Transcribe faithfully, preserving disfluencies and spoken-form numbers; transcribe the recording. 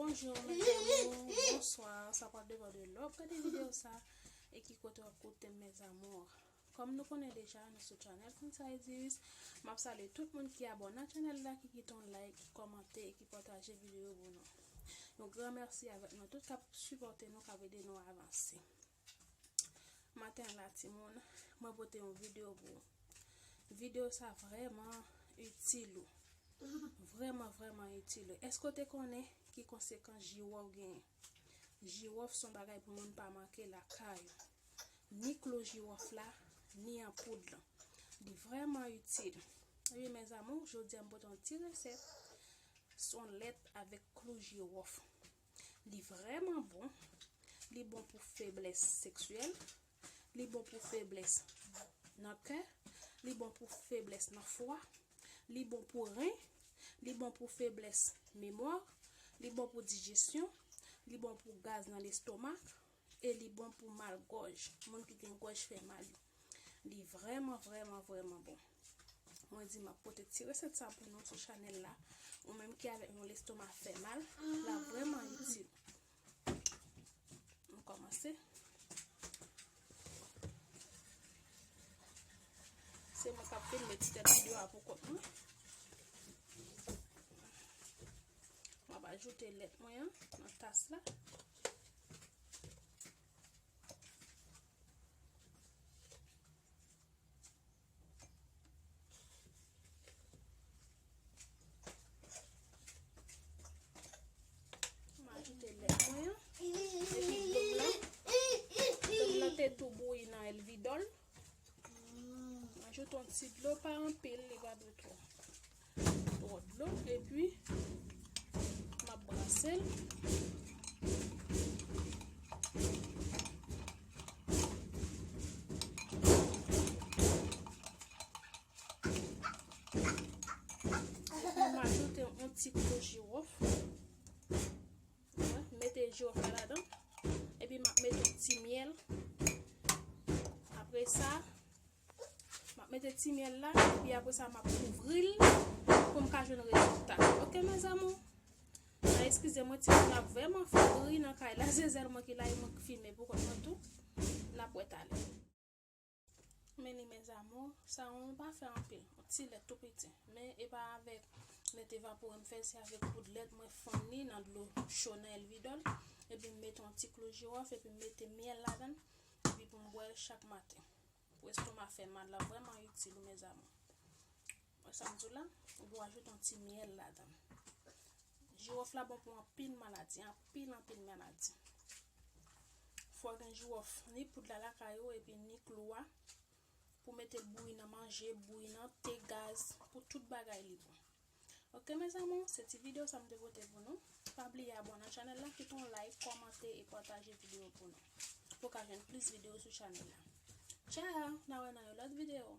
Bonjou, mes amours, bonswa, sa pral depann de lè w ap gade videyo sa e ki kote w ap koute m, mes amours. Kòm nou konnen deja, nou sou channel Queen Size Dix. M ap salye tout moun ki abòne a channel la, ki kite yon like, ki kòmante e ki pataje videyo pou nou. Yon gran mèsi avèk nou tout k ap sipòte nou, k ap ede nou avanse. Maten la, timoun, mwen pote yon videyo pou ou. Videyo sa vrèman itil ou. Vrèman, vrèman itil ou. Èske w te konnen ki konsekans jiwòf genyen? Jiwòf se yon bagay pou moun pa manke lakay ou. Ni klou jiwòf la, ni an poud lan. Li vrèman itil. Ebyen, mes amours, jodi a m pote yon ti resèt. Se yon lèt avèk klou jiwòf. Li vrèman bon. Li bon pou feblès seksyèl. Li bon pou feblès nan kè. Li bon pou feblès nan fwa. Li bon pou ren. Li bon pou feblès memwa. Li bon pou dijesyon. Li bon pou gaz nan lestomak. E li bon pou mal gòj. Moun ki gen gòj fè mal yo. Li vrèman, vrèman, vrèman bon. Mwen di m ap pote ti resèt sa pou nou sou chanèl la. Ou menm ki avèk yon lestoma fè mal, l ap vrèman itil. M kòmanse. Se mwen k ap filme ti tèt videyo a pou kont mwen. M ap ajoute lèt mwen an nan tas la. M ajoute lèt mwen an. Epi dlo m lan. Dlo m lan te tou bouyi nan elvidòl. M ajoute yon ti dlo, pa anpil, li pa dwe twò. Twò dlo, epi m ap brase l. Epi m ajoute yon ti klou jiwòf. Mwen mete jiwòf la ladan. Epi m ap mete yon ti myèl. Apre sa, m ap mete ti myèl la. Epi apre sa, m ap kouvri l pou m ka jwenn rezilta. Oke, mes amours? Sa eskize mwen, timoun ap vrèman fè bri nan kay la. Se sèl mwen ki la e mwen k filme pou kont mwen tou. N ap wè talè. Men li, mes amours, sa yon pa fè anpil, yon ti lèt tou piti. Men e pa avèk lèt evapore m fè l, se avèk poud lèt mwen fonn li nan dlo cho nan elvidòl. Epi m mete yon ti klou jiwòf, epi m mete myèl ladan l, epi pou m bwè l chak maten. Pou estoma fè mal la, vrèman itil ou, mes amours. Wè sa m di w la, ou dwe ajoute yon ti myèl ladan l. Jiwòf la bon pou anpil maladi, anpil, anpil maladi. Fò gen jiwòf, ni poud la lakay ou, epi ni klou a. Pou mete l bouyi nan manje, bouyi nan te, gaz, pou tout bagay li bon. Oke, mes amours, se ti videyo sa m te pote pou nou. Pa bliye abòne a chanèl la, kite yon like, kòmante e pataje videyo pou nou. Pou w ka jwenn plis videyo sou chanèl la. Tchao, n a wè nan yon lòt videyo.